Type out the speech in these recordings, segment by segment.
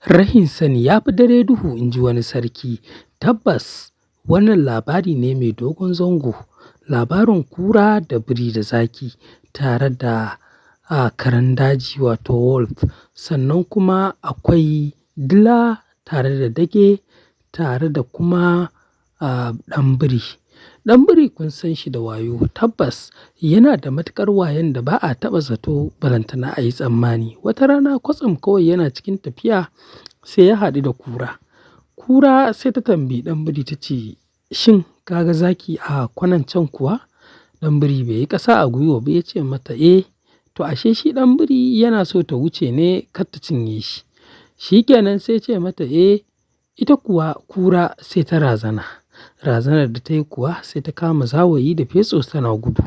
Rashin sani ya fi dare duhu, in ji wani sarki. Tabbas wannan labari ne mai dogon zango. Labarin kura da biri da zaki tare da karen daji wato wolf. Sannan kuma akwai dila tare da dage tare da kuma ɗan biri. Ɗan biri kun san shi da wayo. Tabbas yana da matuƙar wayan da ba a taɓa zato balantana a yi tsammani. Wata rana kwatsam kawai yana cikin tafiya sai ya haɗu da kura. Kura sai ta tambayi ɗan biri ta ce, "Shin ka ga zaki a kwanan can kuwa?" Ɗan biri bai yi ƙasa a gwiwa ba ya ce mata, "Eh." To ashe shi ɗan biri yana so ta wuce ne kar ta cinye shi. Shi kenan sai ya ce mata, "Eh." Ita kuwa kura sai ta razana. Razanar da ta yi kuwa sai ta kama zawayi da fetso tana gudu.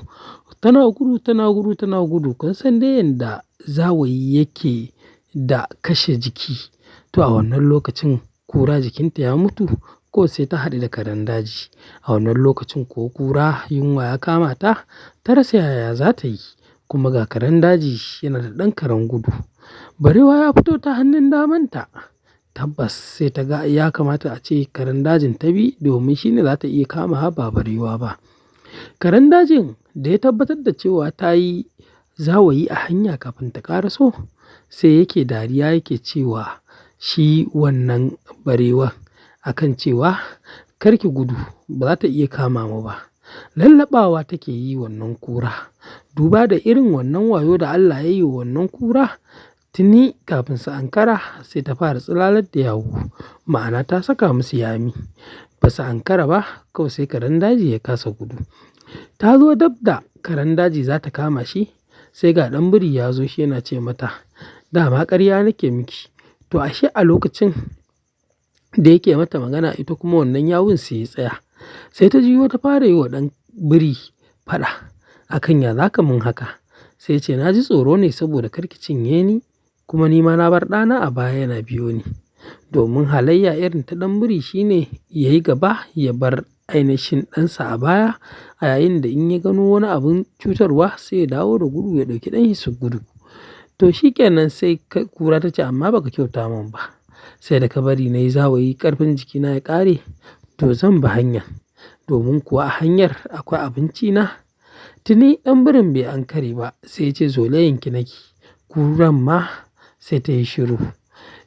Tana gudu, tana gudu, tana gudu. Kun san dai yanda zawayi yake da kashe jiki. To a wannan lokacin kura jikinta ya mutu ko sai ta haɗu da karen daji. A wannan lokacin ko kura yunwa ya kama ta, ta rasa yaya za ta yi. Kuma ga karen daji yana da ɗan karen gudu. Barewa ya fito ta hannun damanta. Tabbas sai ta ga ya kamata ace karen dajin ta bi domin shine za ta iya kama ba barewa ba. Karen dajin da ya tabbatar da cewa ta yi zawayi a hanya kafin ta ƙaraso, sai yake dariya yake cewa shi wannan barewan akan cewa, "Kar ki gudu ba za ta iya kama mu ba." Lallaɓawa take yi wannan kura. Duba da irin wannan wayo da Allah ya yi wa wannan kura, tuni kafin su ankara sai ta fara tsilalar da yawu. Ma'ana ta saka musu yami. Ba su ankara ba kawai sai karen daji ya kasa gudu. Ta zo dab da karen daji za ta kama shi, sai ga ɗan biri ya zo shi yana ce mata, "Dama ƙarya nake miki." To ashe a lokacin da yake mata magana ita kuma wannan yawun sai ya tsaya. Sai ta juyo ta fara yi wa ɗan biri faɗa akan ya zaka mun haka. Sai ya ce, "Na ji tsoro ne saboda kar ki cinye ni kuma ni ma na bar ɗana a baya yana biyo ni." Domin halayya irin ta ɗan biri shine ya yi gaba ya bar ainashin ɗansa a baya a yayin da in ya gano wani abun cutarwa sai ya dawo da gudu ya ɗauki ɗanshi su gudu. To shi kenan sai kura ta ce, "Amma ba ka kyauta mun ba. Sai da ka bari na yi zawayi ƙarfin jikina ya ƙare to zan bi hanya. Domin kuwa a hanyar akwai abinci na." Tuni ɗan birin bai ankare ba sai ya ce, "Zolayanki ki nake." Kuran ma sai ta yi shiru.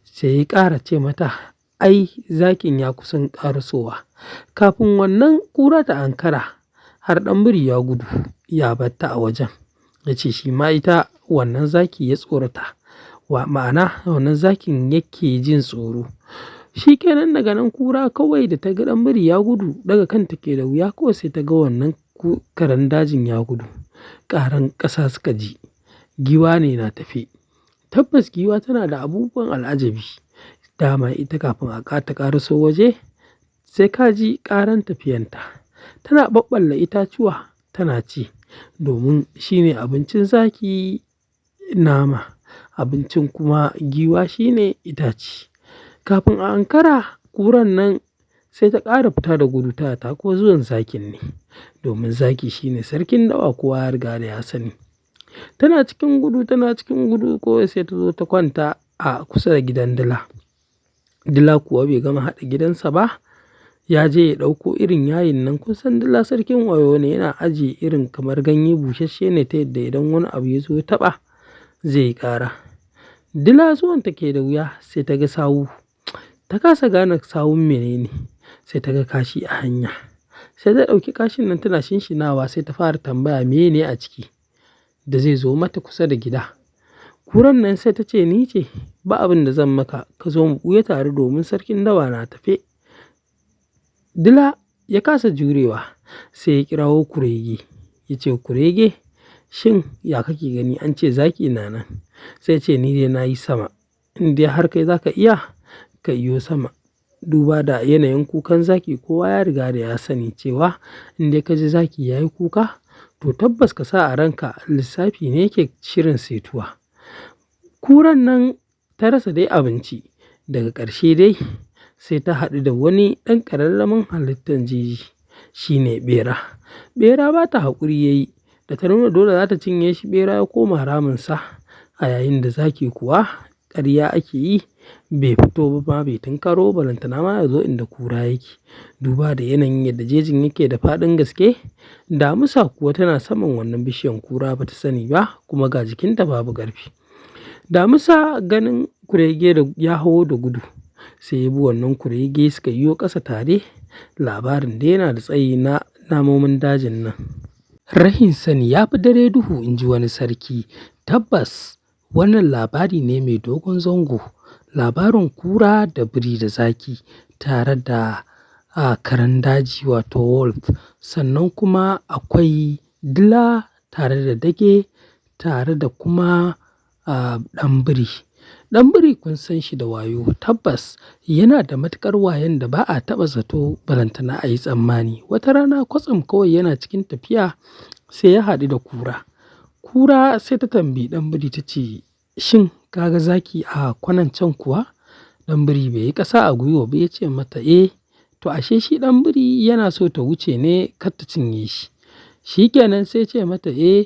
Sai ya ƙara ce mata, "Ai zakin ya kusan ƙarasowa." Kafin wannan kura ta ankara har ɗan biri ya gudu ya bar ta a wajen. Ya ce shi ma ita wannan zaki ya tsorata. Wa ma'ana wannan zakin yake jin tsoro. Shi kenan daga nan kura kawai da ta ga ɗan biri ya gudu daga kan take da wuya kawai sai ta ga wannan karen dajin ya gudu. Ƙaran ƙasa suka ji. Giwa ne na tafe. Tabbas giwa tana da abubuwan al'ajabi. Dama ita kafin a ta ƙaraso waje sai ka ji ƙaran tafiyanta. Tana ɓaɓɓalla itatuwa tana ci domin shine abincin zaki nama. Abincin kuma giwa shine itace. Kafin a ankara kuran nan sai ta ƙara fita da gudu ta tako zuwan zakin ne. Domin zaki shine sarkin dawa kowa ya riga da ya sani. Tana cikin gudu, tana cikin gudu kawai sai ta zo ta kwanta a kusa da gidan dila. Dila kuwa bai gama haɗa gidansa ba. Ya je ya ɗauko irin yayin nan. Kun san dila sarkin wayo ne yana ajiye irin kamar ganye busasshe ne ta yadda idan wani abu ya zo ya taɓa zai yi ƙara. Dila zuwan take da wuya sai ta ga sawu. Ta kasa gane sawun mene ne. Sai ta ga kashi a hanya. Sai ta ɗauki kashin nan tana shinshinawa sai ta fara tambaya mene a ciki da zai zo mata kusa da gida. Kuran nan sai ta ce, "Ni ce ba abin da zan maka ka zo mu ɓuya tare domin sarkin dawa na tafe." Dila ya kasa jurewa sai ya kirawo kurege. Ya ce, "Kurege shin ya kake gani an ce zaki na nan?" Sai ce, "Ni dai na yi sama. In dai har kai za ka iya ka iyo sama." Duba da yanayin kukan zaki kowa ya riga da ya sani cewa in dai ka ji zaki ya yi kuka to tabbas ka sa a ranka lissafi ne yake shirin saituwa. Kuran nan ta rasa dai abinci. Daga ƙarshe dai sai ta haɗu da wani ɗan ƙararramin halittan jeji. Shi ne ɓera. Ɓera ba ta haƙuri yayi. Da ta nuna dole za ta cinye shi ɓera ya koma raminsa. A yayin da zaki kuwa. ƙarya ake yi, bai fito ba ma bai tinkaro balantana ma ya zo inda kura yake. Duba da yanayin yadda jejin yake da faɗin gaske, damisa kuwa tana saman wannan bishiyan kura ba ta sani ba kuma ga jikinta babu ƙarfi. Damisa ganin kurege da ya hawo da gudu, sai ya bi wannan kurege suka yiwo ƙasa tare. Labarin dai yana da tsayi na namomin dajin nan. Rahin sani ya fi dare duhu, in ji wani sarki. Tabbas wannan labari ne mai dogon zango. Labarin kura da biri da zaki tare da, a, karen daji wato wolf. Sannan kuma akwai dila tare da dage tare da kuma, a, ɗan biri. Ɗan biri kun san shi da wayo. Tabbas yana da matuƙar wayan da ba a taɓa zato balantana a yi tsammani. Wata rana kwatsam kawai yana cikin tafiya sai ya haɗu da kura. Kura sai ta tambayi ɗan biri ta ce, "Shin ka ga zaki a kwanan can kuwa?" Ɗan biri bai yi ƙasa a gwiwa ba ya ce mata, "Eh." To ashe shi ɗan biri yana so ta wuce ne kar ta cinye shi. Shi kenan sai ya ce mata, "Eh."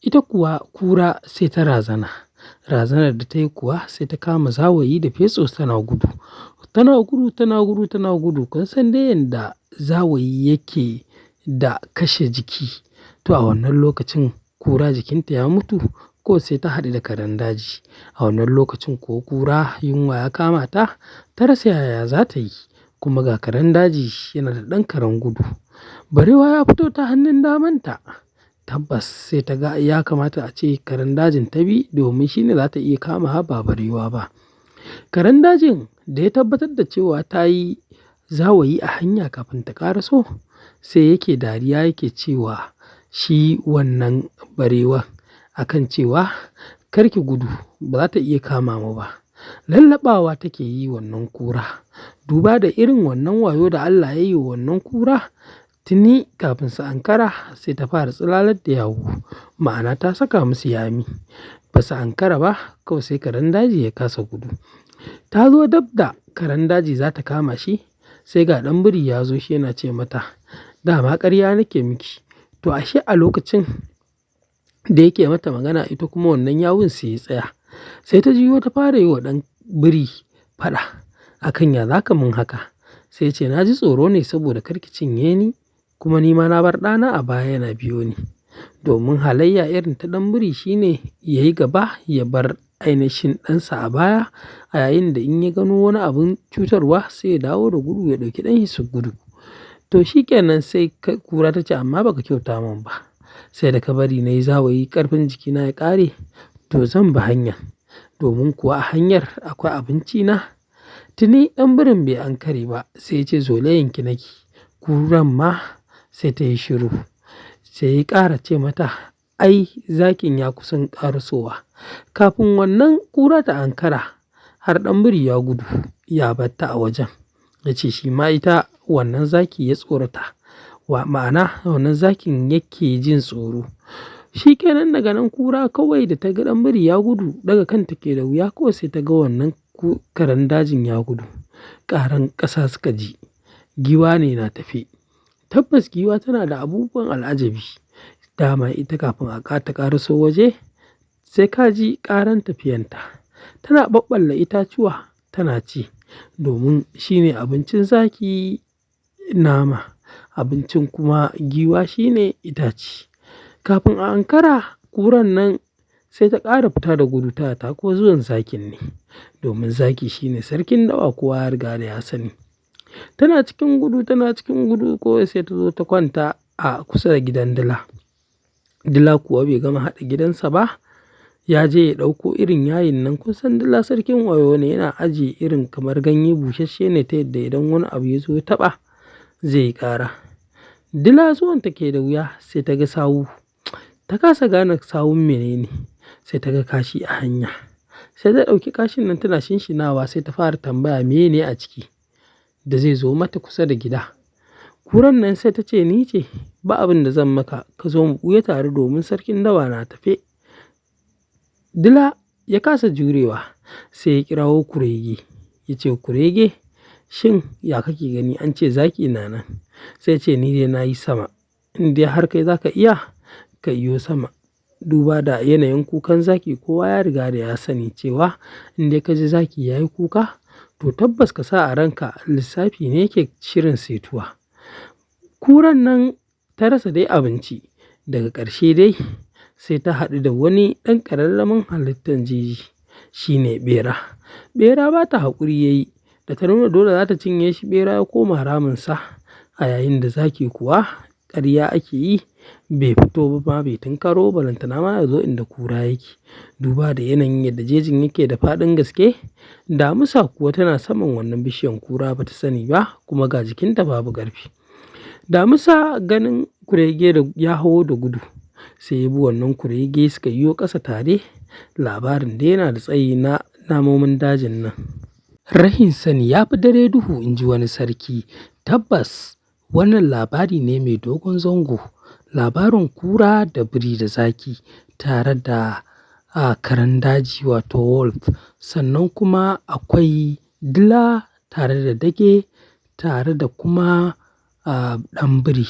Ita kuwa kura sai ta razana. Razanar da ta yi kuwa sai ta kama zawayi da fetso tana gudu. Tana gudu, tana gudu, tana gudu. Kun san dai yanda zawayi yake da kashe jiki. To a wannan lokacin kura jikinta ya mutu ko sai ta haɗu da karen daji. A wannan lokacin ko kura yunwa ya kama ta, ta rasa yaya za ta yi. Kuma ga karen daji yana da ɗan karen gudu. Barewa ya fito ta hannun damanta. Tabbas sai ta ga ya kamata ace karen dajin ta bi domin shi ne za ta iya kama ba barewa ba. Karen dajin da ya tabbatar da cewa ta yi zawayi a hanya kafin ta ƙaraso, sai yake dariya yake cewa shi wannan barewan akan cewa, "Kar ki gudu, ba za ta iya kama mu ba." Lallaɓawa take yi wannan kura. Duba da irin wannan wayo da Allah ya yi wa wannan kura, tuni kafin su ankara sai ta fara tsilalar da yawu. Ma'ana ta saka musu yami. Ba su ankara ba kawai sai karen daji ya kasa gudu. Ta zo dab da karen daji za ta kama shi, sai ga ɗan biri ya zo shi yana ce mata, "Dama ƙarya nake miki." To ashe a lokacin da yake mata magana ita kuma wannan yawun sai ya tsaya. Sai ta juyo ta fara yi wa ɗan biri faɗa akan ya zaka mun haka. Sai ya ce, "Na ji tsoro ne saboda kar ki cinye ni kuma ni ma na bar ɗana a baya yana biyo ni." Domin halayya irin ta ɗan biri shine ya yi gaba ya bar ainashin ɗansa a baya a yayin da in ya gano wani abun cutarwa sai ya dawo da gudu ya ɗauki ɗanshi su gudu. To shi kenan sai kura ta ce, "Amma ba ka kyauta mun ba. Sai da ka bari na yi zawayi ƙarfin jikina ya ƙare to zan bi hanya. Domin kuwa a hanyar akwai abinci na." Tuni ɗan birin bai ankare ba sai ya ce, "Zolayanki ki nake." Kuran ma sai ta yi shiru. Sai ya ƙara ce mata, "Ai zakin ya kusan ƙarasowa." Kafin wannan kura ta ankara har ɗan biri ya gudu ya bar ta a wajen. Ya ce shi ma ita wannan zaki ya tsorata. Wa ma'ana wannan zakin yake jin tsoro. Shi kenan daga nan kura kawai da ta ga ɗan biri ya gudu daga kan take da wuya kawai sai ta ga wannan karen dajin ya gudu. Ƙaran ƙasa suka ji. Giwa ne na tafe. Tabbas giwa tana da abubuwan al'ajabi. Dama ita kafin a ta ƙaraso waje sai ka ji ƙaran tafiyanta. Tana ɓaɓɓalla itatuwa tana ci domin shine abincin zaki nama. Abincin kuma giwa shine itace. Kafin a ankara kuran nan sai ta ƙara fita da gudu ta tako zuwan zakin ne. Domin zaki shine sarkin dawa kowa ya riga da ya sani. Tana cikin gudu, tana cikin gudu kawai sai ta zo ta kwanta a kusa da gidan dila. Dila kuwa bai gama haɗa gidansa ba. Ya je ya ɗauko irin yayin nan. Kun san dila sarkin wayo ne yana ajiye irin kamar ganye busasshe ne ta yadda idan wani abu ya zo ya taɓa zai yi ƙara. Dila zuwan take da wuya sai ta ga sawu. Ta kasa gane sawun mene ne. Sai ta ga kashi a hanya. Sai ta ɗauki kashin nan tana shinshinawa sai ta fara tambaya mene a ciki da zai zo mata kusa da gida. Kuran nan sai ta ce, "Ni ce, ba abin da zan maka ka zo mu ɓuya tare domin sarkin dawa na tafe." Dila ya kasa jurewa sai ya kirawo kurege. Ya ce, "Kurege, shin ya kake gani an ce zaki na nan?" Sai ya ce, "Ni dai na yi sama. In dai har kai za ka iya ka iyo sama." Duba da yanayin kukan zaki kowa ya riga da ya sani cewa in dai ka ji zaki ya yi kuka to tabbas ka sa a ranka lissafi ne yake shirin setuwa. Kuran nan ta rasa dai abinci. Daga ƙarshe dai sai ta haɗu da wani ɗan ƙararramin halittan jeji, shine ɓera. Ɓera ba ta haƙuri yayi da ta nuna dole za ta cinye shi, ɓera ya koma raminsa. A yayin da zaki kuwa ƙarya ake yi bai fito ba ma bai tinkaro ba lantana ma ya zo inda kura yake. Duba da yanayin yadda jejin yake da faɗin gaske, damisa kuwa tana saman wannan bishiyan kura ba ta sani ba kuma ga jikinta babu ƙarfi. Damisa ganin kurege da ya hawo da gudu sai ya bi wannan kurege suka yiwo ƙasa tare. Labarin dai yana da tsayi na namomin dajin nan. Rahin sani ya fi dare duhu, in ji wani sarki. Tabbas wannan labari ne mai dogon zango. Labarin kura da biri da zaki tare da, a, karen daji wato wolf. Sannan kuma akwai dila tare da dage tare da kuma, a, ɗan biri.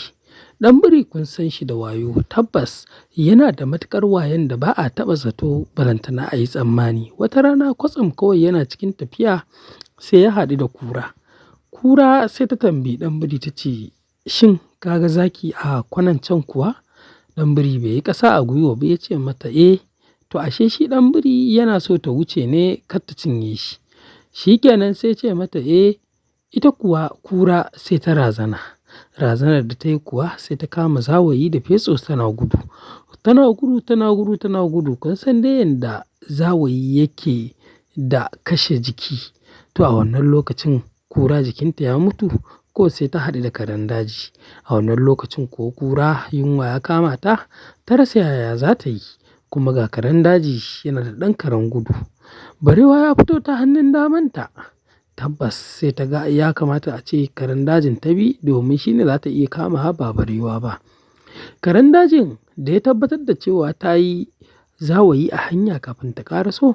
Ɗan biri kun san shi da wayo. Tabbas yana da matuƙar wayan da ba a taɓa zato ba lantana a yi tsammani. Wata rana kwatsam kawai yana cikin tafiya sai ya haɗu da kura. Kura sai ta tambayi ɗan biri ta ce, "Shin ka ga zaki a kwanan can kuwa?" Ɗan biri bai yi ƙasa a gwiwa ba ya ce mata, "Eh." To ashe shi ɗan biri yana so ta wuce ne kar ta cinye shi. Shi kenan sai ya ce mata, "Eh." Ita kuwa kura sai ta razana. Razanar da ta yi kuwa sai ta kama zawayi da fetso tana gudu. Tana gudu, tana gudu, tana gudu. Kun san dai yanda zawayi yake da kashe jiki. To a wannan lokacin kura jikinta ya mutu ko sai ta haɗu da karen daji. A wannan lokacin ko kura yunwa ya kama ta, ta rasa yaya za ta yi. Kuma ga karen daji yana da ɗan karen gudu. Barewa ya fito ta hannun damanta. Tabbas sai ta ga ya kamata ace karen dajin ta bi domin shine za ta iya kama ba barewa ba. Karen dajin da ya tabbatar da cewa ta yi zawayi a hanya kafin ta ƙaraso,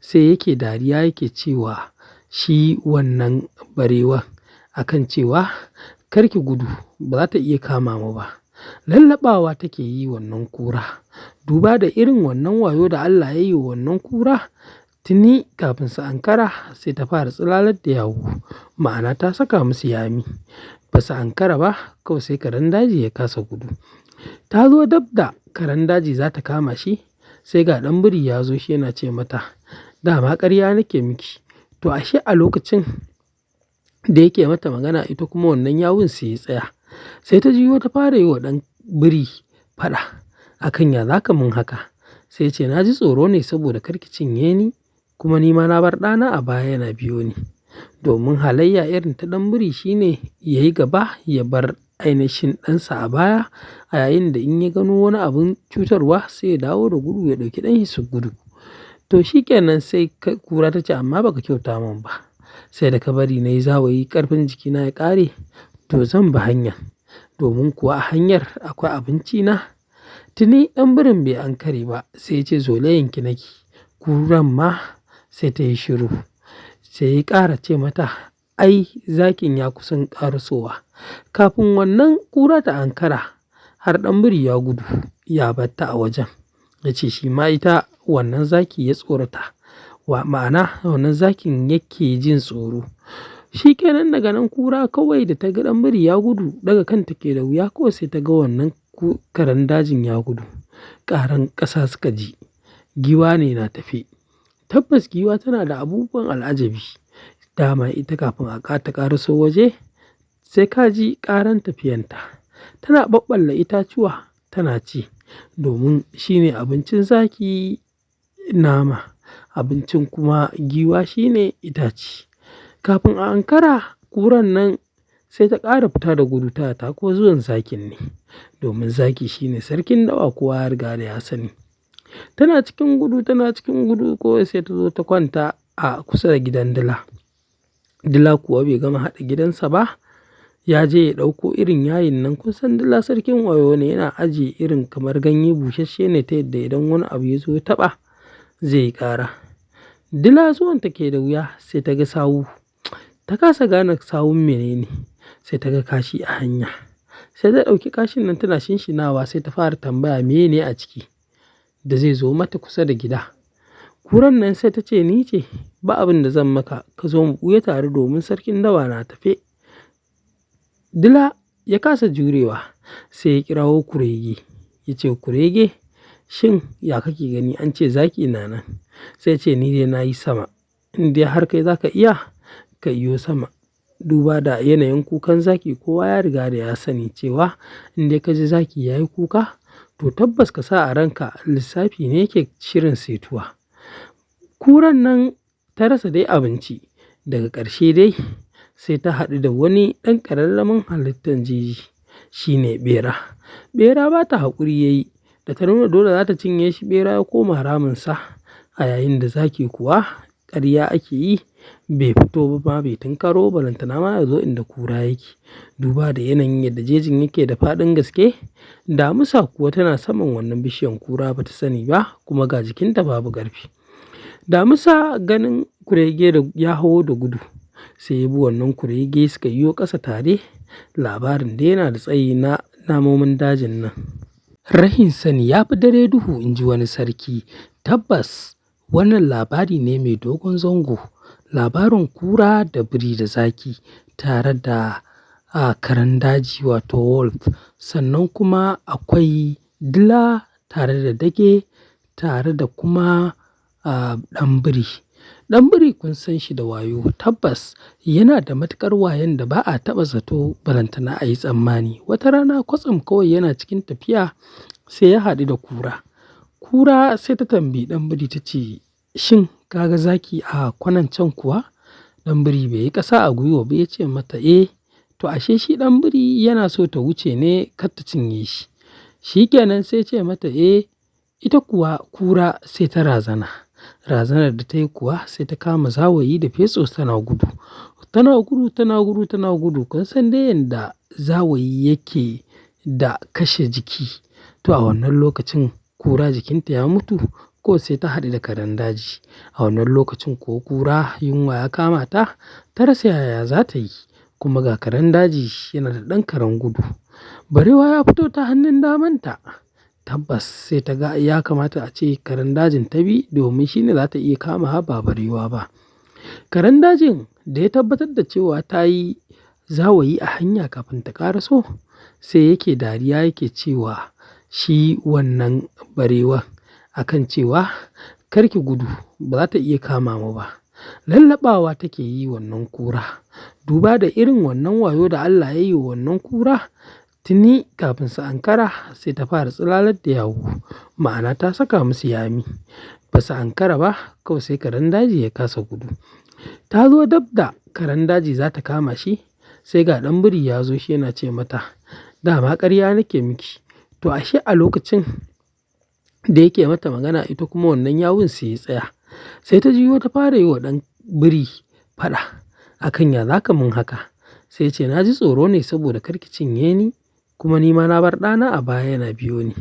sai yake dariya yake cewa shi wannan barewan akan cewa, "Kar ki gudu ba za ta iya kama mu ba." Lallaɓawa take yi wannan kura. Duba da irin wannan wayo da Allah ya yi wa wannan kura, tuni kafin su ankara sai ta fara tsilalar da yawu. Ma'ana ta saka musu yami. Ba su ankara ba kawai sai karen daji ya kasa gudu. Ta zo dab da karen daji za ta kama shi sai ga ɗan biri ya zo shi yana ce mata, "Dama ƙarya nake miki." To ashe a lokacin da yake mata magana ita kuma wannan yawun sai ya tsaya. Sai ta juyo ta fara yi wa ɗan biri faɗa akan ya zaka mun haka. Sai ya ce, "Na ji tsoro ne saboda kar ki cinye ni kuma ni ma na bar ɗana a baya yana biyo ni." Domin halayya irin ta ɗan biri shine ya yi gaba ya bar ainashin ɗansa a baya a yayin da in ya gano wani abun cutarwa sai ya dawo da gudu ya ɗauki ɗanshi su gudu. To shi kenan sai kura ta ce, "Amma ba ka kyauta mun ba. Sai da ka bari na yi zawayi ƙarfin jikina ya ƙare to zan bi hanya. Domin kuwa a hanyar akwai abinci na." Tuni ɗan birin bai ankare ba sai ya ce, "Zolayanki ki nake." Kuran ma sai ta yi shiru. Sai ya ƙara ce mata, "Ai zakin ya kusan ƙarasowa." Kafin wannan kura ta ankara har ɗan biri ya gudu ya bar ta a wajen. Ya ce shi ma ita wannan zaki ya tsorata. Wa ma'ana wannan zakin yake jin tsoro. Shi kenan daga nan kura kawai da ta ga ɗan biri ya gudu daga kan take da wuya kawai sai ta ga wannan karen dajin ya gudu. Ƙaran ƙasa suka ji. Giwa ne na tafe. Tabbas giwa tana da abubuwan al'ajabi. Dama ita kafin a ta ƙaraso waje sai ka ji ƙaran tafiyanta. Tana ɓaɓɓalla itatuwa tana ci domin shine abincin zaki nama. Abincin kuma giwa shine itace. Kafin a ankara kuran nan sai ta ƙara fita da gudu ta tako zuwan zakin ne. Domin zaki shine sarkin dawa kowa ya riga da ya sani. Tana cikin gudu, tana cikin gudu kawai sai ta zo ta kwanta a kusa da gidan dila. Dila kuwa bai gama haɗa gidansa ba. Ya je ya ɗauko irin yayin nan. Kun san dila sarkin wayo ne yana ajiye irin kamar ganye busasshe ne ta yadda idan wani abu ya zo ya taɓa zai yi ƙara. Dila zuwan take da wuya sai ta ga sawu. Ta kasa gane sawun mene ne. Sai ta ga kashi a hanya. Sai ta ɗauki kashin nan tana shinshinawa sai ta fara tambaya mene a ciki. da zai zo mata kusa da gida? Kuran nan sai ta ce ni ce, ba abin da zan maka, ka zo mu ɓuya tare domin sarkin dawa na tafe. Dila ya kasa jurewa sai ya kirawo kurege. Ya ce kurege, shin ya kake gani an ce zaki na nan? Sai ce ni dai na yi sama. In dai har kai za ka iya, ka iyo sama. Duba da yanayin kukan zaki kowa ya riga da ya sani cewa in dai ka ji zaki ya yi kuka, to tabbas ka sa a ranka lissafi ne yake shirin setuwa. Kuran nan ta rasa dai abinci. Daga ƙarshe dai sai ta haɗu da wani ɗan ƙararramin halittan jeji, shine ɓera. Ɓera ba ta haƙuri ya yi, da ta nuna dole za ta cinye shi, ɓera ya koma raminsa. A yayin da zaki kuwa ƙarya ake yi, bai fito ba ma bai tunkaro balantana ma ya zo inda kura yake. Duba da yanayin yadda jejin yake da faɗin gaske, damisa kuwa tana saman wannan bishiyan kura ba ta sani ba kuma ga jikinta babu ƙarfi. Damisa ganin kurege da ya hawo da gudu, sai ya bi wannan kurege suka yiwo ƙasa tare. Labarin dai yana da tsayi na namomin dajin nan. Rahin sani ya fi dare duhu, in ji wani sarki. Tabbas wannan labari ne mai dogon zango. Labarin kura da biri da zaki tare da, a, karen daji wato wolf. Sannan kuma akwai dila tare da dage tare da kuma, a, ɗan biri. Ɗan biri kun san shi da wayo. Tabbas yana da matuƙar wayan da ba a taɓa zato balantana a yi tsammani. Wata rana kwatsam kawai yana cikin tafiya sai ya haɗu da kura. Kura sai ta tambayi ɗan biri ta ce, "Shin ka ga zaki a kwanan can kuwa?" Ɗan biri bai yi ƙasa a gwiwa ba ya ce mata, "Eh." To ashe shi ɗan biri yana so ta wuce ne kar ta cinye shi. Shi kenan sai ya ce mata, "Eh." Ita kuwa kura sai ta razana. Razanar da ta yi kuwa sai ta kama zawayi da fetso tana gudu. Tana gudu, tana gudu, tana gudu. Kun san dai yanda zawayi yake da kashe jiki. To a wannan lokacin kura jikinta ya mutu ko sai ta haɗu da karen daji. A wannan lokacin ko kura yunwa ya kama ta, ta rasa yaya za ta yi. Kuma ga karen daji yana da ɗan karen gudu. Barewa ya fito ta hannun damanta. Tabbas sai ta ga ya kamata ace karen dajin ta bi domin shine za ta iya kama ba barewa ba. Karen dajin da ya tabbatar da cewa ta yi zawayi a hanya kafin ta ƙaraso, sai yake dariya yake cewa shi wannan barewan akan cewa kar ki gudu ba za ta iya kama mu ba. Lallaɓawa take yi wannan kura. Duba da irin wannan wayo da Allah ya yi wa wannan kura, tuni kafin su ankara sai ta fara tsilalar da yawu. Ma'ana ta saka musu yami. Ba su ankara ba kawai sai karen daji ya kasa gudu. Ta zo dab da karen daji za ta kama shi, sai ga ɗan biri ya zo shi yana ce mata, "Dama ƙarya nake miki." To ashe a lokacin da yake mata magana ita kuma wannan yawun sai ya tsaya. Sai ta juyo ta fara yi wa ɗan biri faɗa akan ya zaka mun haka. Sai ya ce na ji tsoro ne saboda kar ki cinye ni kuma ni ma na bar ɗana a baya yana biyo ni.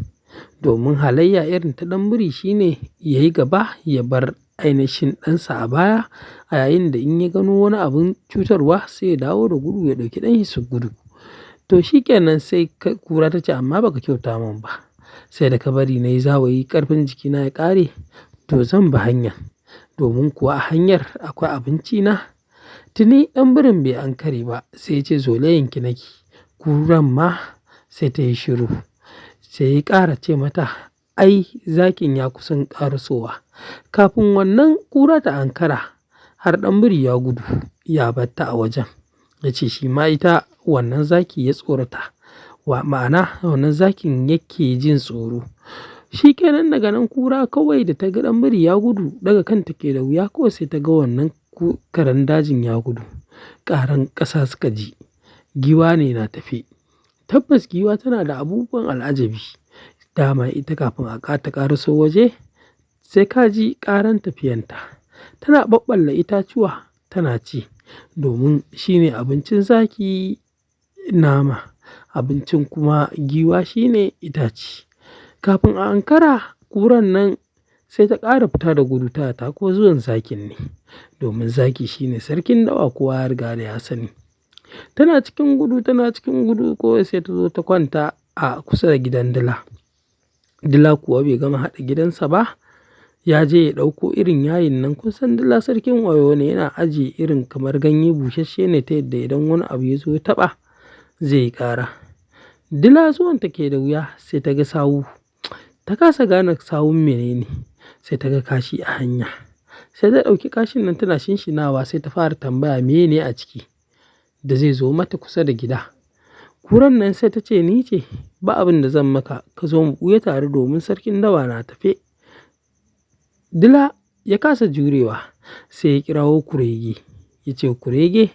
Domin halayya irin ta ɗan biri shine ya yi gaba ya bar ainashin ɗansa a baya a yayin da in ya gano wani abun cutarwa sai ya dawo da gudu ya ɗauki ɗanshi su gudu. To shi kenan sai kura ta ce amma ba ka kyauta mun ba. Sai da ka bari na yi zawayi ƙarfin jikina ya ƙare to zan bi hanya. Domin kuwa a hanyar akwai abinci na. Tuni ɗan birin bai ankare ba sai ya ce zolayanki ki nake. Kuran ma sai ta yi shiru. Sai ya ƙara ce mata, "Ai zakin ya kusan ƙarasowa." Kafin wannan kura ta ankara har ɗan biri ya gudu ya bar ta a wajen. Ya ce shi ma ita wannan zaki ya tsorata. Wa ma'ana wannan zakin yake jin tsoro. Shi kenan daga nan kura kawai da ta ga ɗan biri ya gudu daga kan take da wuya kawai sai ta ga wannan karen dajin ya gudu. Ƙaran ƙasa suka ji. Giwa ne na tafe. Tabbas giwa tana da abubuwan al'ajabi. Dama ita kafin a ta ƙaraso waje sai ka ji ƙaran tafiyanta. Tana ɓaɓɓalla itatuwa tana ci domin shine abincin zaki nama. Abincin kuma giwa shine itace. Kafin a ankara kuran nan sai ta ƙara fita da gudu ta tako zuwan zakin ne. Domin zaki shine sarkin dawa kowa ya riga da ya sani. Tana cikin gudu, tana cikin gudu kawai sai ta zo ta kwanta a kusa da gidan dila. Dila kuwa bai gama haɗa gidansa ba. Ya je ya ɗauko irin yayin nan. Kun san dila sarkin wayo ne, yana ajiye irin kamar ganye busasshe ne ta yadda idan wani abu ya zo ya taɓa zai yi ƙara. Dila zuwan take da wuya sai ta ga sawu. Ta kasa gane sawun mene ne, sai ta ga kashi a hanya. Sai ta ɗauki kashin nan tana shinshinawa sai ta fara tambaya mene a ciki da zai zo mata kusa da gida. Kuran nan sai ta ce ni ce, ba abin da zan maka, ka zo mu ɓuya tare domin sarkin dawa na tafe. Dila ya kasa jurewa sai ya kirawo kurege. Ya ce kurege,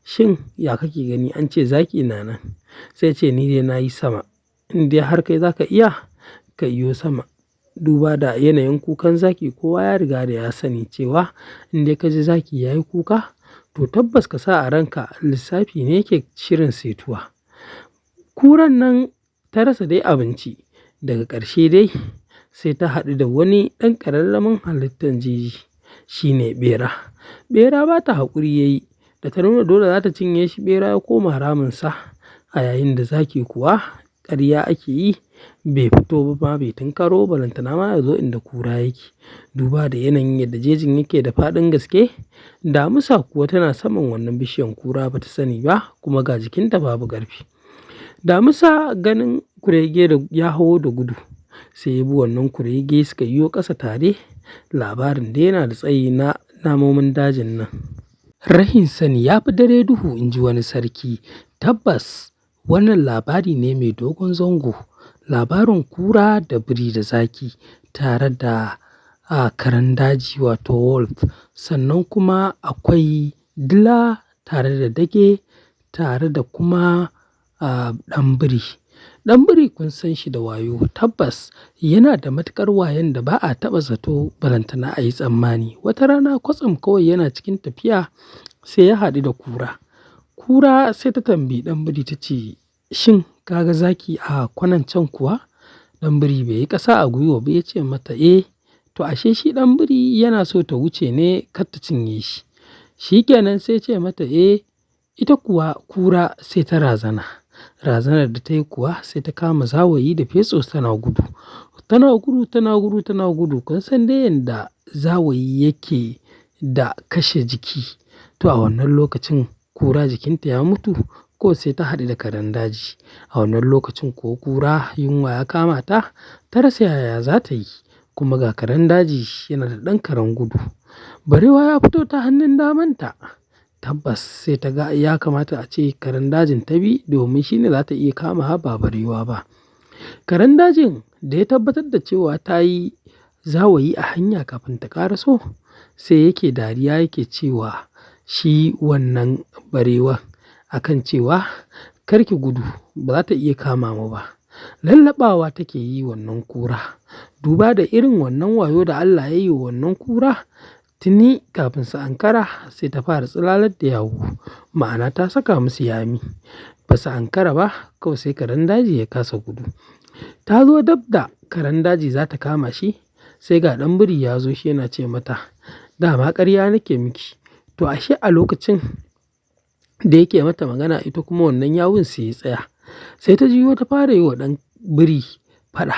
shin ya kake gani an ce zaki na nan? Sai ce ni dai na yi sama. In dai har kai za ka iya, ka iyo sama. Duba da yanayin kukan zaki kowa ya riga da ya sani cewa in dai ka ji zaki ya yi kuka, to tabbas ka sa a ranka lissafi ne yake shirin setuwa. Kuran nan ta rasa dai abinci. Daga ƙarshe dai sai ta haɗu da wani ɗan ƙararramin halittan jeji, shine ɓera. Ɓera ba ta haƙuri yayi, da ta nuna dole za ta cinye shi, ɓera ya koma raminsa. A yayin da zaki kuwa ƙarya ake yi, bai fito ba ma bai tunkaro balantana ma ya zo inda kura yake. Duba da yanayin yadda jejin yake da faɗin gaske, damisa kuwa tana saman wannan bishiyan, kura ba ta sani ba kuma ga jikinta babu ƙarfi. Damisa ganin kurege da ya hawo da gudu, sai ya bi wannan kurege suka yiwo ƙasa tare. Labarin dai yana da tsayi na namomin dajin nan. Rahin sani ya fi dare duhu, in ji wani sarki. Tabbas wannan labari ne mai dogon zango. Labarin kura da biri da zaki tare da karen daji wato wolf. Sannan kuma akwai dila tare da dage tare da kuma ɗan biri. Ɗan biri kun san shi da wayo. Tabbas yana da matuƙar wayan da ba a taɓa zato balantana a yi tsammani. Wata rana kwatsam kawai yana cikin tafiya sai ya haɗu da kura. Kura sai ta tambayi ɗan biri ta ce, "Shin ka ga zaki a kwanan can kuwa?" Ɗan biri bai yi ƙasa a gwiwa ba ya ce mata, "Eh." To ashe shi ɗan biri yana so ta wuce ne kar ta cinye shi. Shi kenan sai ya ce mata, "Eh." Ita kuwa kura sai ta razana. Razanar da ta yi kuwa sai ta kama zawayi da fetso tana gudu. Tana gudu, tana gudu, tana gudu. Kun san dai yanda zawayi yake da kashe jiki. To a wannan lokacin kura jikinta ya mutu ko sai ta haɗu da karen daji. A wannan lokacin ko kura yunwa ya kama ta, ta rasa yaya za ta yi. Kuma ga karen daji yana da ɗan karen gudu. Barewa ya fito ta hannun damanta. Tabbas sai ta ga ya kamata a ce karen dajin ta bi domin shi ne za ta iya kama ba barewa ba. Karen dajin da ya tabbatar da cewa ta yi zawayi a hanya kafin ta ƙaraso, sai yake dariya yake cewa shi wannan barewan akan cewa kar ki gudu ba za ta iya kama mu ba. Lallaɓawa take yi wannan kura. Duba da irin wannan wayo da Allah ya yi wa wannan kura, tuni kafin su ankara sai ta fara tsilalar da yawu. Ma'ana ta saka musu yami. Ba su ankara ba kawai sai karen daji ya kasa gudu. Ta zo dab da karen daji za ta kama shi, sai ga ɗan biri ya zo shi yana ce mata, "Dama ƙarya nake miki." To ashe a lokacin da yake mata magana ita kuma wannan yawun sai ya tsaya. Sai ta juyo ta fara yi wa ɗan biri faɗa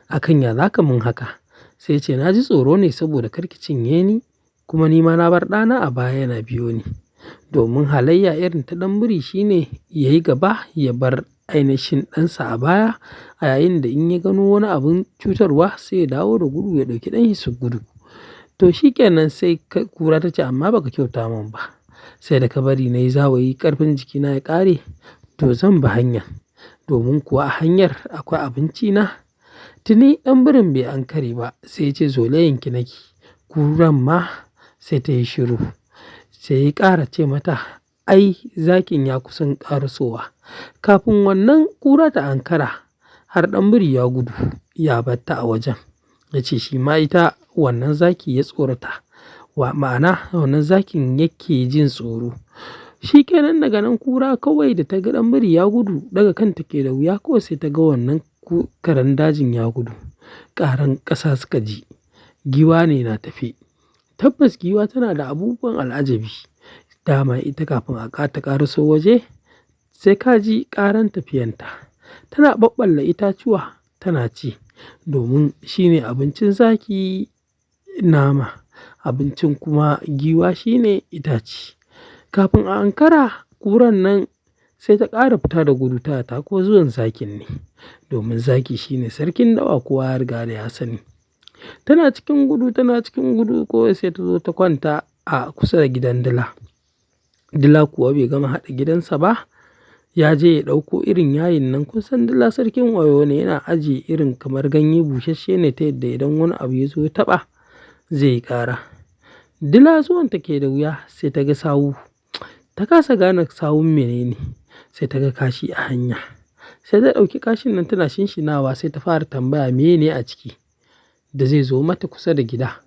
akan ya zaka mun haka. Sai ya ce na ji tsoro ne saboda kar ki cinye ni kuma ni ma na bar ɗana a baya yana biyo ni. Domin halayya irin ta ɗan biri shine ya yi gaba ya bar ainihin ɗansa a baya a yayin da in ya gano wani abun cutarwa sai ya dawo da gudu ya ɗauki ɗanshi su gudu. To shi kenan sai kura ta ce amma ba ka kyauta mun ba. Sai da ka bari na yi zawayi ƙarfin jikina ya ƙare to zan bi hanya. Domin kuwa a hanyar akwai abinci na. Tuni ɗan birin bai ankare ba sai ya ce zolayanki ki nake. Kuran ma sai ta yi shiru. Sai ya ƙara ce mata, "Ai zakin ya kusan ƙarasowa." Kafin wannan kura ta ankara har ɗan biri ya gudu ya bar ta a wajen. Ya ce shi ma ita wannan zaki ya tsorata. Wa ma'ana wannan zakin yake jin tsoro. Shi kenan daga nan kura kawai da ta ga ɗan biri ya gudu daga kan take da wuya kawai sai ta ga wannan karen dajin ya gudu. Ƙaran ƙasa suka ji. Giwa ne na tafe. Tabbas giwa tana da abubuwan al'ajabi. Dama ita kafin a ta ƙaraso waje sai ka ji ƙaran tafiyanta. Tana ɓaɓɓalla itatuwa tana ci. Domin shine abincin zaki nama, abincin kuma giwa shine itace. Kafin a ankara, kuran nan sai ta ƙara fita da gudu ta tako zuwan zakin ne. Domin zaki shine sarkin dawa kowa ya riga da ya sani. Tana cikin gudu, tana cikin gudu kawai sai ta zo ta kwanta a kusa da gidan dila. Dila kuwa bai gama haɗa gidansa ba. Ya je ya ɗauko irin yayin nan. Kun san dila sarkin wayo ne, yana ajiye irin kamar ganye busasshe ne ta yadda idan wani abu ya zo ya taɓa zai yi ƙara. Dila zuwan take da wuya sai ta ga sawu. Ta kasa gane sawun mene ne, sai ta ga kashi a hanya. Sai ta ɗauki kashin nan tana shinshinawa sai ta fara tambaya mene a ciki da zai zo mata kusa da gida.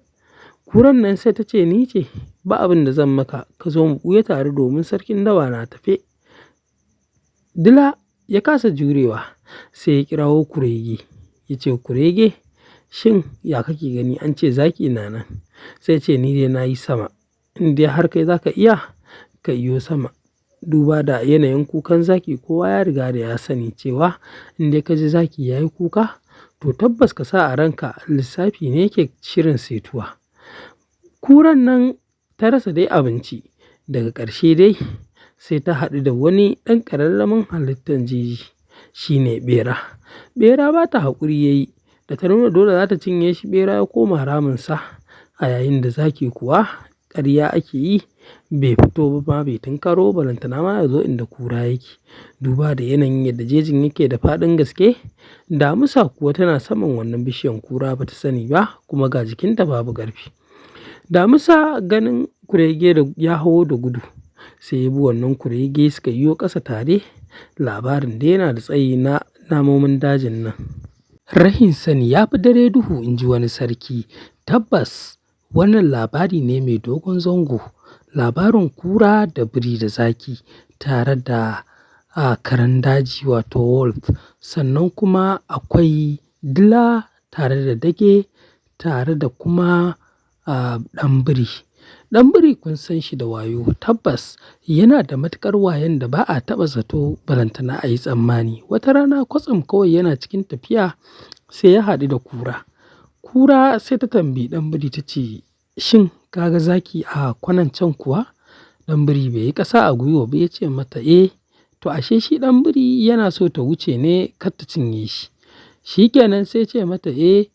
Kuran nan sai ta ce ni ce, ba abin da zan maka, ka zo mu ɓuya tare domin sarkin dawa na tafe. Dila ya kasa jurewa sai ya kirawo kurege. Ya ce kurege, shin ya kake gani an ce zaki na nan? Sai ce ni dai na yi sama. In dai har kai za ka iya, ka iyo sama. Duba da yanayin kukan zaki kowa ya riga da ya sani cewa in dai ka ji zaki ya yi kuka, to tabbas ka sa a ranka lissafi ne yake shirin setuwa. Kuran nan ta rasa dai abinci. Daga ƙarshe dai sai ta haɗu da wani ɗan ƙararramin halittan jeji, shine ɓera. Ɓera ba ta haƙuri yayi, da ta nuna dole za ta cinye shi, ɓera ya koma raminsa. A yayin da zaki kuwa ƙarya ake yi, bai fito ba ma bai tinkaro ba lantana ma ya zo inda kura yake. Duba da yanayin yadda jejin yake da faɗin gaske, damisa kuwa tana saman wannan bishiyan kura ba ta sani ba kuma ga jikinta babu ƙarfi. Damisa ganin kurege da ya hawo da gudu, sai ya bi wannan kurege suka yiwo ƙasa tare. Labarin dai yana da tsayi na namomin dajin nan. Rahin sani ya fi dare duhu, in ji wani sarki. Tabbas wannan labari ne mai dogon zango. Labarin kura da biri da zaki tare da, a, karen daji wato wolf. Sannan kuma akwai dila tare da dage tare da kuma, a, ɗan biri. Ɗan biri kun san shi da wayo. Tabbas yana da matuƙar wayan da ba a taɓa zato ba lantana a yi tsammani. Wata rana kwatsam kawai yana cikin tafiya sai ya haɗu da kura. Kura sai ta tambayi ɗan biri ta ce, "Shin ka ga zaki a kwanan can kuwa?" Ɗan biri bai yi ƙasa a gwiwa ba ya ce mata, "Eh." To ashe shi ɗan biri yana so ta wuce ne kar ta cinye shi. Shi kenan sai ya ce mata, "Eh."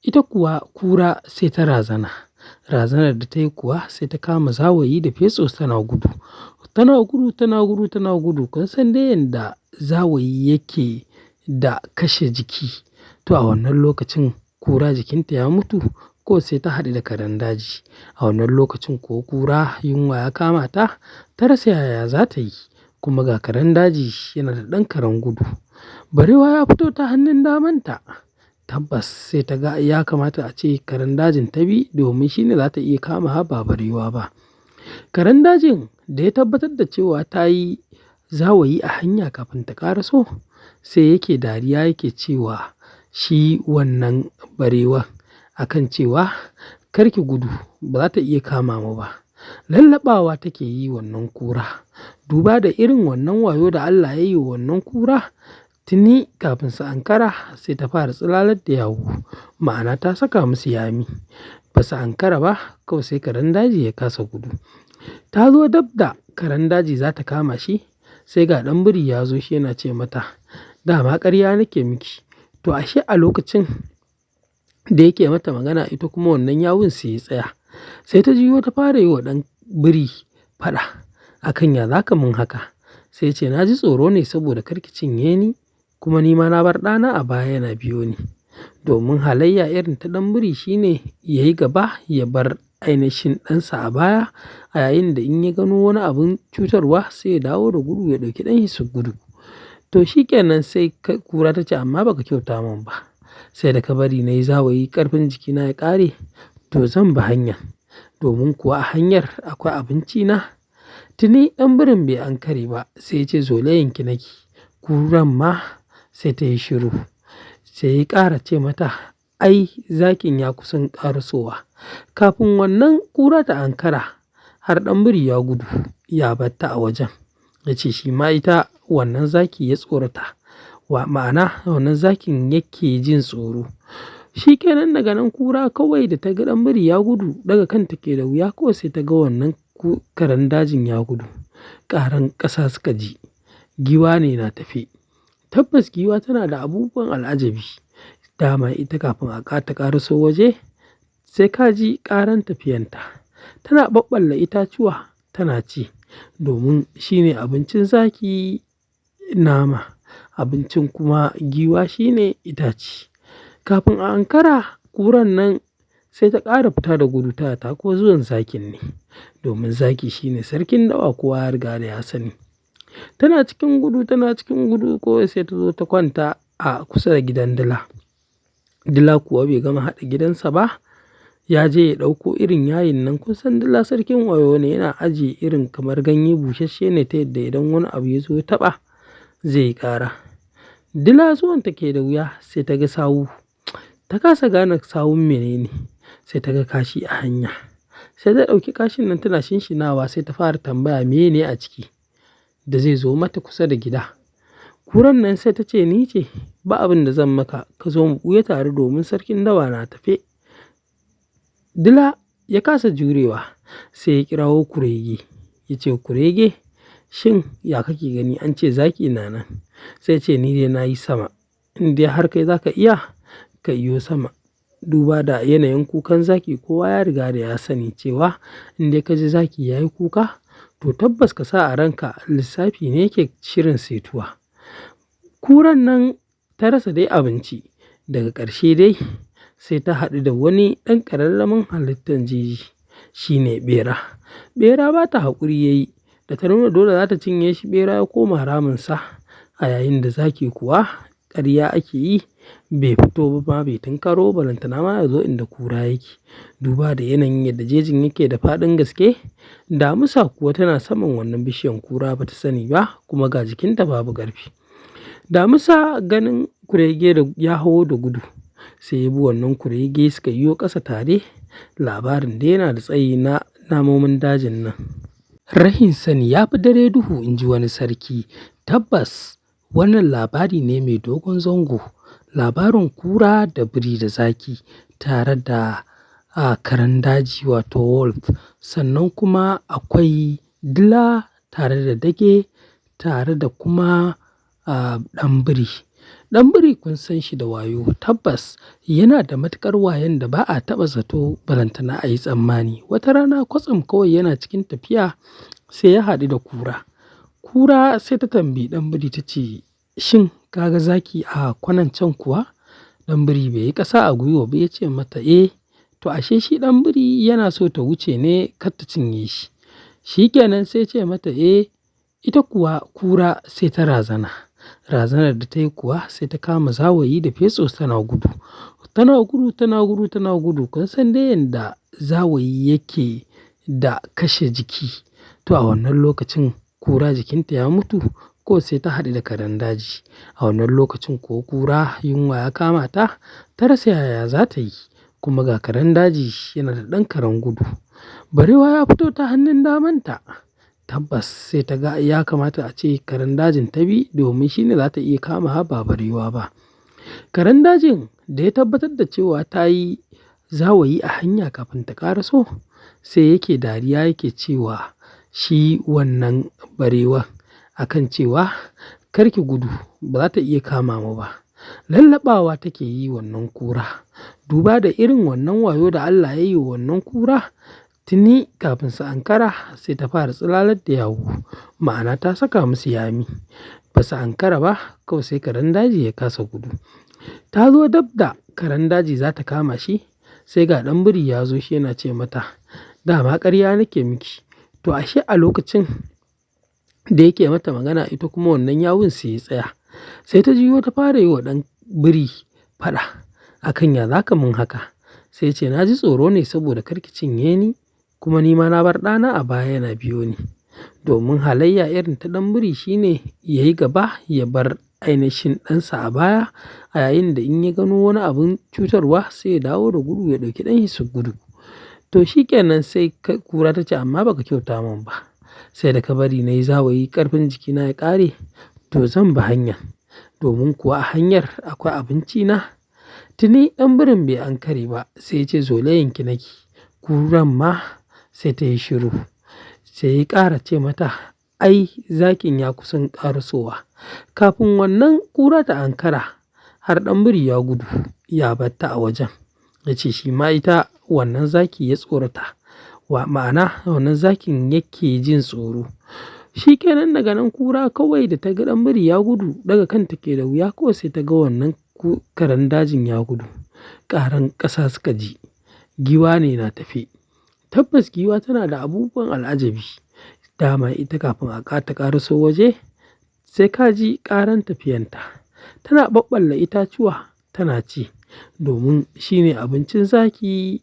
Ita kuwa kura sai ta razana. Razanar da ta yi kuwa sai ta kama zawayi da fetso tana gudu. Tana gudu, tana gudu, tana gudu. Kun san dai yanda zawayi yake da kashe jiki. To a wannan lokacin kura jikinta ya mutu ko sai ta haɗu da karen daji. A wannan lokacin ko kura yunwa ya kama ta, ta rasa yaya za ta yi. Kuma ga karen daji yana da ɗan karen gudu. Barewa ya fito ta hannun damanta. Tabbas sai ta ga ya kamata ace karen dajin ta bi domin shine za ta iya kama ba barewa ba. Karen dajin da ya tabbatar da cewa ta yi zawayi a hanya kafin ta ƙaraso, sai yake dariya yake cewa shi wannan barewan akan cewa kar ki gudu ba za ta iya kama mu ba. Lallaɓawa take yi wannan kura. Duba da irin wannan wayo da Allah ya yi wa wannan kura, tuni kafin su ankara sai ta fara tsilalar da yawu. Ma'ana ta saka musu yami. Ba su ankara ba kawai sai karen daji ya kasa gudu. Ta zo dab da karen daji za ta kama shi, sai ga ɗan biri ya zo shi yana ce mata, "Dama ƙarya nake miki." To ashe a lokacin da yake mata magana ita kuma wannan yawun sai ya tsaya. Sai ta juyo ta fara yi wa ɗan biri faɗa akan ya zaka mun haka. Sai ya ce na ji tsoro ne saboda kar ki cinye ni kuma ni ma na bar ɗana a baya yana biyo ni. Domin halayya irin ta ɗan biri shine ya yi gaba ya bar ainashin ɗansa a baya a yayin da in ya gano wani abun cutarwa sai ya dawo da gudu ya ɗauki ɗanshi su gudu. To shi kenan sai kura ta ce amma ba ka kyauta mun ba. Sai da ka bari na yi zawayi ƙarfin jikina ya ƙare to zan bi hanya. Domin kuwa a hanyar akwai abinci na. Tuni ɗan birin bai ankare ba sai ya ce zolayanki ki nake. Kuran ma sai ta yi shiru. Sai ya ƙara ce mata, "Ai zakin ya kusan ƙarasowa." Kafin wannan kura ta ankara har ɗan biri ya gudu ya bar ta a wajen. Ya ce shi ma ita wannan zaki ya tsorata. Wa ma'ana wannan zakin yake jin tsoro. Shi kenan daga nan kura kawai da ta ga ɗan biri ya gudu daga kan take da wuya kawai sai ta ga wannan karen dajin ya gudu. Ƙaran ƙasa suka ji. Giwa ne na tafe. Tabbas giwa tana da abubuwan al'ajabi. Dama ita kafin a ta ƙaraso waje sai ka ji ƙaran tafiyanta. Tana ɓaɓɓalla itatuwa tana ci domin shine abincin zaki nama. Abincin kuma giwa shine itace. Kafin a ankara kuran nan sai ta ƙara fita da gudu ta tako zuwan zakin ne. Domin zaki shine sarkin dawa kowa ya riga da ya sani. Tana cikin gudu, tana cikin gudu kawai sai ta zo ta kwanta a kusa da gidan dila. Dila kuwa bai gama haɗa gidansa ba. Ya je ya ɗauko irin yayin nan. Kun san dila sarkin wayo ne, yana ajiye irin kamar ganye busasshe ne ta yadda idan wani abu ya zo ya taɓa zai yi ƙara. Dila zuwan take da wuya sai ta ga sawu. Ta kasa gane sawun mene ne. Sai ta ga kashi a hanya. Sai ta ɗauki kashin nan tana shinshinawa sai ta fara tambaya mene a ciki da zai zo mata kusa da gida. Kuran nan sai ta ce ni ce ba abin da zan maka ka zo mu ɓuya tare domin sarkin dawa na tafe. Dila ya kasa jurewa sai ya kirawo kurege. Ya ce kurege shin ya kake gani an ce zaki na nan? Sai ce ni dai na yi sama. In dai har kai za ka iya ka iyo sama. Duba da yanayin kukan zaki kowa ya riga da ya sani cewa in dai ka ji zaki ya yi kuka to tabbas ka sa a ranka lissafi ne yake shirin setuwa. Kuran nan ta rasa dai abinci. Daga ƙarshe dai sai ta haɗu da wani ɗan ƙararramin halittan jeji. Shi ne ɓera. Ɓera ba ta haƙuri yayi. Da ta nuna dole za ta cinye shi ɓera ya koma raminsa. A yayin da zaki kuwa ƙarya ake yi bai fito ba ma bai tunkaro balantana ma ya zo inda kura yake. Duba da yanayin yadda jejin yake da faɗin gaske. Damisa kuwa tana saman wannan bishiyan kura ba ta sani ba kuma ga jikinta babu ƙarfi. Damisa ganin kurege da ya hawo da gudu sai ya bi wannan kurege suka yiwo ƙasa tare. Labarin dai yana da tsayi na namomin dajin nan. Rahin sani ya fi dare duhu in ji wani sarki. Tabbas wannan labari ne mai dogon zango. Labarin kura da biri da zaki tare da karen daji wato wolf. Sannan kuma akwai dila tare da dage tare da kuma ɗan biri. Ɗan biri kun san shi da wayo. Tabbas yana da matuƙar wayan da ba a taɓa zato balantana a yi tsammani. Wata rana kwatsam kawai yana cikin tafiya sai ya haɗu da kura. Kura sai ta tambayi ɗan biri ta ce shin ka ga zaki a kwanan can kuwa? Ɗan biri bai yi ƙasa a gwiwa ba ya ce mata eh. To ashe shi ɗan biri yana so ta wuce ne kar ta cinye shi. Shi kenan sai ya ce mata eh. Ita kuwa kura sai ta razana. Razanar da ta yi kuwa sai ta kama zawayi da fetso tana gudu. Tana gudu, tana gudu, tana gudu. Kun san dai yanda zawayi yake da kashe jiki. To a wannan lokacin kura jikinta ya mutu ko sai ta haɗu da karen daji. A wannan lokacin ko kura yunwa ya kama ta, ta rasa yaya za ta yi. Kuma ga karen daji yana da ɗan karen gudu. Barewa ya fito ta hannun damanta. Tabbas sai ta ga ya kamata a ce karen dajin ta bi domin shi ne za ta iya kama ba barewa ba. Karen dajin da ya tabbatar da cewa ta yi zawayi a hanya kafin ta ƙaraso sai yake dariya yake cewa shi wannan barewan akan cewa kar ki gudu ba za ta iya kama mu ba. Lallaɓawa take yi wannan kura. Duba da irin wannan wayo da Allah ya yi wa wannan kura tuni kafin su ankara sai ta fara tsilalar da yawu. Ma'ana ta saka musu yami. Ba su ankara ba kawai sai karen daji ya kasa gudu. Ta zo dab da karen daji za ta kama shi sai ga ɗan biri ya zo shi yana ce mata dama ƙarya nake miki. To ashe a lokacin da yake mata magana ita kuma wannan yawun sai ya tsaya. Sai ta juyo ta fara yi wa ɗan biri faɗa akan ya za ka mun haka. Sai ya ce na ji tsoro ne saboda kar ki cinye ni kuma ni ma na bar ɗana a baya yana biyo ni. Domin halayya irin ta ɗan biri shine ya yi gaba ya bar ainihin ɗansa a baya a yayin da in ya gano wani abun cutarwa sai ya dawo da gudu ya ɗauki ɗanshi su gudu. To shi kenan sai kura ta ce amma ba ka kyauta mun ba. Sai da ka bari na yi zawayi ƙarfin jikina ya ƙare to zan bi hanya. Domin kuwa a hanyar akwai abinci na. Tuni ɗan birin bai ankare ba sai ya ce zolayanki nake. Kuran ma sai ta yi shiru. Sai ya ƙara ce mata ai zakin ya kusan ƙarasowa. Kafin wannan kura ta ankara har ɗan biri ya gudu ya bar ta a wajen. Ya ce shi ma ita wannan zaki ya tsorata. Wa ma'ana wannan zakin yake jin tsoro. Shi kenan daga nan kura kawai da ta ga ɗan biri ya gudu daga kan take da wuya kawai sai ta ga wannan karen dajin ya gudu. Ƙaran ƙasa suka ji. Giwa ne na tafe. Tabbas giwa tana da abubuwan al'ajabi. Dama ita kafin a ta ƙaraso waje sai ka ji ƙaran tafiyanta. Tana ɓaɓɓalla itatuwa tana ci domin shine abincin zaki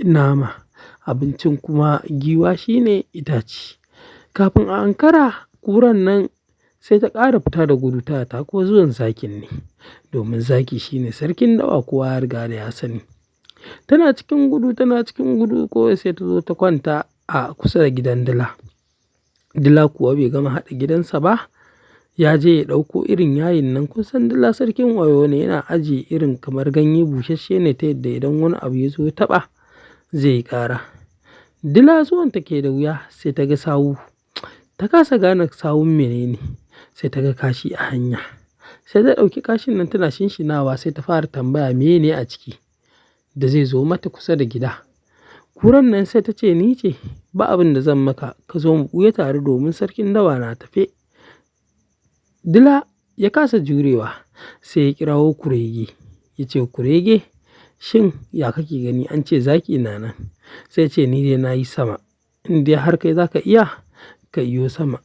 nama. Abincin kuma giwa shine itace. Kafin a ankara kuran nan sai ta ƙara fita da gudu ta tako zuwan zakin ne. Domin zaki shine sarkin dawa kowa ya riga da ya sani. Tana cikin gudu, tana cikin gudu kawai sai ta zo ta kwanta a kusa da gidan dila. Dila kuwa bai gama haɗa gidansa ba. Ya je ya ɗauko irin yayin nan. Kun san dila sarkin wayo ne yana ajiye irin kamar ganye busasshe ne ta yadda idan wani abu ya zo ya taɓa zai yi ƙara. Dila zuwan take da wuya sai ta ga sawu. Ta kasa gane sawun mene ne. Sai ta ga kashi a hanya. Sai ta ɗauki kashin nan tana shinshinawa sai ta fara tambaya mene a ciki da zai zo mata kusa da gida. Kuran nan sai ta ce ni ce ba abin da zan maka ka zo mu ɓuya tare domin sarkin dawa na tafe. Dila ya kasa jurewa sai ya kirawo kurege. Ya ce kurege shin ya kake gani an ce zaki na nan? Sai ce ni dai na yi sama. In dai har kai za ka iya ka iyo sama.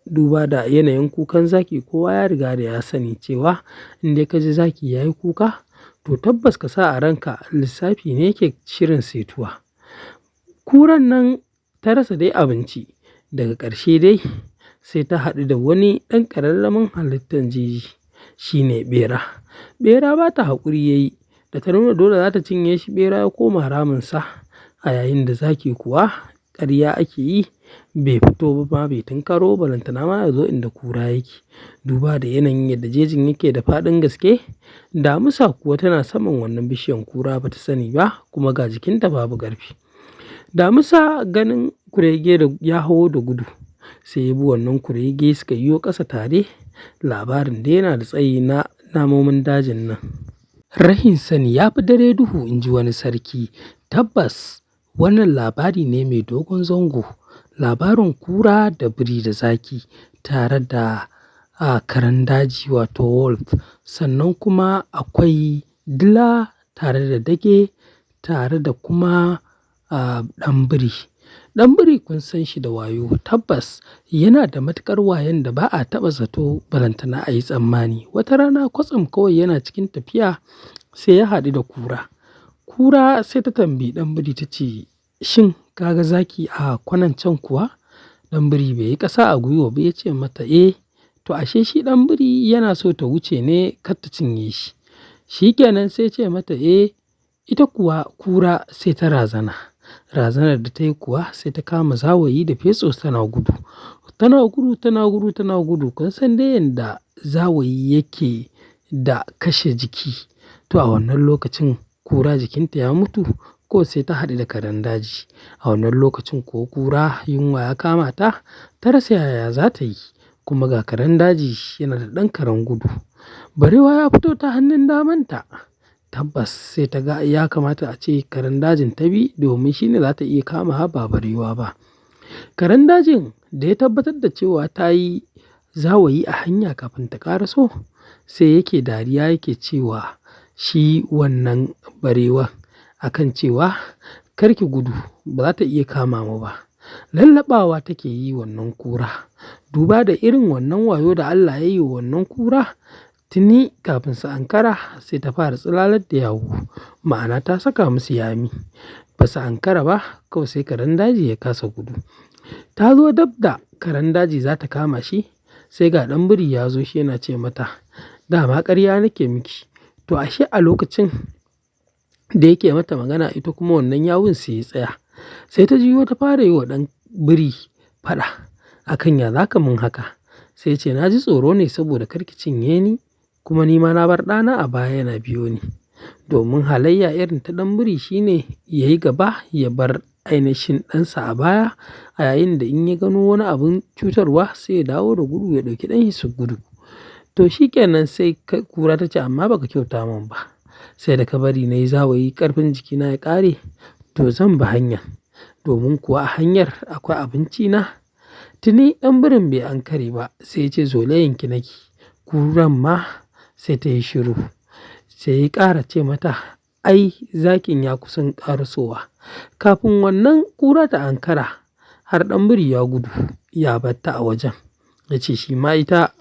Duba da yanayin kukan zaki kowa ya riga da ya sani cewa in dai ka ji zaki ya yi kuka to tabbas ka sa a ranka lissafi ne yake shirin setuwa. Kuran nan ta rasa dai abinci. Daga ƙarshe dai sai ta haɗu da wani ɗan ƙararramin halittan jeji. Shi ne ɓera. Ɓera ba ta haƙuri yayi. Da ta nuna dole za ta cinye shi ɓera ya koma raminsa. A yayin da zaki kuwa ƙarya ake yi bai fito ba ma bai tunkaro balantana ma ya zo inda kura yake. Duba da yanayin yadda jejin yake da faɗin gaske. Damisa kuwa tana saman wannan bishiyan kura ba ta sani ba kuma ga jikinta babu ƙarfi. Damisa ganin kurege da ya hawo da gudu sai ya bi wannan kurege suka yiwo ƙasa tare. Labarin dai yana da tsayi na namomin dajin nan. Rahin sani ya fi dare duhu in ji wani sarki. Tabbas wannan labari ne mai dogon zango. Labarin kura da biri da zaki tare da karen daji wato wolf. Sannan kuma akwai dila tare da dage tare da kuma ɗan biri. Ɗan biri kun san shi da wayo. Tabbas yana da matuƙar wayan da ba a taɓa zato balantana a yi tsammani. Wata rana kwatsam kawai yana cikin tafiya sai ya haɗu da kura. Kura sai ta tambayi ɗan biri ta ce shin ka ga zaki a kwanan can kuwa? Ɗan biri bai yi ƙasa a gwiwa ba ya ce mata eh. To ashe shi ɗan biri yana so ta wuce ne kar ta cinye shi. Shi kenan sai ya ce mata eh. Ita kuwa kura sai ta razana. Razanar da ta yi kuwa sai ta kama zawayi da fetso tana gudu. Tana gudu, tana gudu, tana gudu. Kun san dai yanda zawayi yake da kashe jiki. To a wannan lokacin kura jikinta ya mutu ko sai ta haɗu da karen daji. A wannan lokacin ko kura yunwa ya kama ta, ta rasa yaya za ta yi. Kuma ga karen daji yana da ɗan karen gudu. Barewa ya fito ta hannun damanta. Tabbas sai ta ga ya kamata a ce karen dajin ta bi domin shi ne za ta iya kama ba barewa ba. Karen dajin da ya tabbatar da cewa ta yi zawayi a hanya kafin ta ƙaraso sai yake dariya yake cewa shi wannan barewan akan cewa kar ki gudu ba za ta iya kama mu ba. Lallaɓawa take yi wannan kura. Duba da irin wannan wayo da Allah ya yi wa wannan kura tuni kafin su ankara sai ta fara tsilalar da yawu. Ma'ana ta saka musu yami. Ba su ankara ba kawai sai karen daji ya kasa gudu. Ta zo dab da karen daji za ta kama shi sai ga ɗan biri ya zo shi yana ce mata dama ƙarya nake miki. To ashe a lokacin da yake mata magana ita kuma wannan yawun sai ya tsaya. Sai ta juyo ta fara yi wa ɗan biri faɗa akan ya za ka mun haka. Sai ya ce na ji tsoro ne saboda kar ki cinye ni. Kuma ni ma na bar ɗana a baya yana biyo ni. Domin halayya irin ta ɗan biri shine ya yi gaba ya bar ainashin ɗansa a baya. A yayin da in ya gano wani abun cutarwa sai ya dawo da gudu ya ɗauki ɗanshi su gudu. To shikenan sai kura ta ce amma ba ka kyauta mun ba. Sai da ka bari na yi zawayi ƙarfin jikina ya ƙare to zan bi hanya. Domin kuwa a hanyar akwai abinci na. Tuni ɗan birin bai ankare ba sai ya ce zolayanki ki nake. Kuran ma sai ta yi shiru. Sai ya ƙara ce mata ai zakin ya kusan ƙarasowa. Kafin wannan kura ta ankara har ɗan biri ya gudu ya bar ta a wajen. Ya ce shi ma ita.